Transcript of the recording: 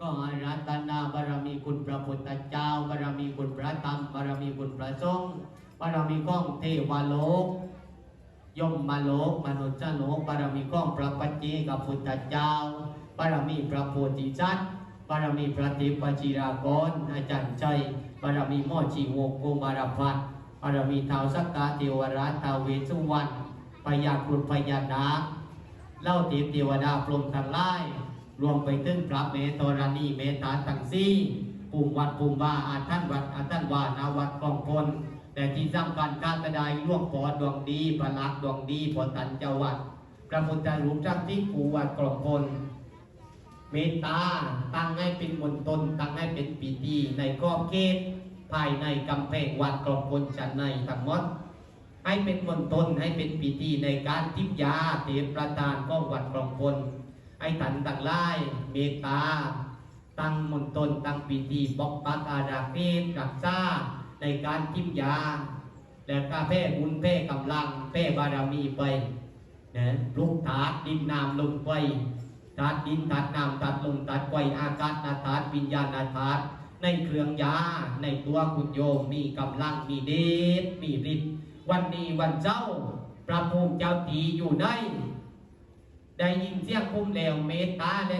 ຂໍອາລາທະນາບາລະມີຄຸນພຣະພຸດທະເຈົ້າ, ບາລະມີຄຸນພຣະທຳ, ບາລະມີຄຸນພຣະສົງ, ບາລະມີຂອງເທວະໂລກ, ຍົມມະໂລກ, ມະນຸດສະໂລກ, ບາລະມີຂອງພຣະປັດເຈກະພຸດທະເຈົ້າ, ບາລະມີພຣະໂພທິສັດ, ບາລະມີພຣະເທບວະຈິລາກອນ, ອາຈານໄຊ, ບາລະມີໝໍຊີວົງໂກມາລະພັດ, ບາລະມີທ້າວສັກກະເທວະລາດ, ທ້າວເວດສຸວັນ, ພະຍາຄຸດພະຍານາກ, ເຫຼົ່າເທບເທວະດາ ພົມທັງຫຼາຍ, ລວມໄປເຖິງພຣະແມ່ທໍລະນີເມຕຕາທັງສີ່, ພູມວັດພູມວາ, ອາຖານວັດ, ອາຖານວາ, ນາວັດຂອງພົນ ແລະ ທີ່ສຳຄັນຂາດບໍ່ໄດ້ ຫຼວງພໍ່ດວງດີ, ພະລັກດວງດີ, ພໍ່ຕັນເຈົ້າວັດ, ພຣະພຸດທະຮູບສັກສິດຄູ່ວັດຂອງພົນ. ເມດຕາຕັ້ງໃຫ້ເປັນມົນຕົນ, ຕັ້ງໃຫ້ເປັນພິທີໃນຂອບເຂດພາຍໃນກຳແພງວັດຂອງພົນຊັ້ນໃນທັງໝົດ, ໃຫ້ເປັນມົນຕົນ, ໃຫ້ເປັນພິທີໃນການທິມຢາເທບປະທານຂອງວັດຂອງພົນ, ໃຫ້ທ່ານທັງຫຼາຍເມດຕາ ຕັ້ງມົນຕົນ, ຕັ້ງພິທີປົກປັກອາລັກເຂດຮັກສາໃນການທິມຢາ ແລະກະແຜ່ບຸນແຜ່ກຳລັງແຜ່ບາລະມີໄປນະ, ປຸກທາດດິນນ້ຳລົມໄຟ, ທາດດິນ, ທາດນ້ຳ, ທາດລົມ, ທາດໄຟ, ອາກາດນະທາດ, ວິນຍານະທາດ, ໃນເຄື່ອງຢາ, ໃນຕົວຄຸນໂຍມມີກຳລັງ, ມີເດດ, ມີລິດ. ວັນນີ້ວັນເສົາ, ພຣະພູມເຈົ້າທີ່ຢູ່ໃນ ໄດ້ຍິນສຽງພູມແລ້ວ ເມດຕາແລະ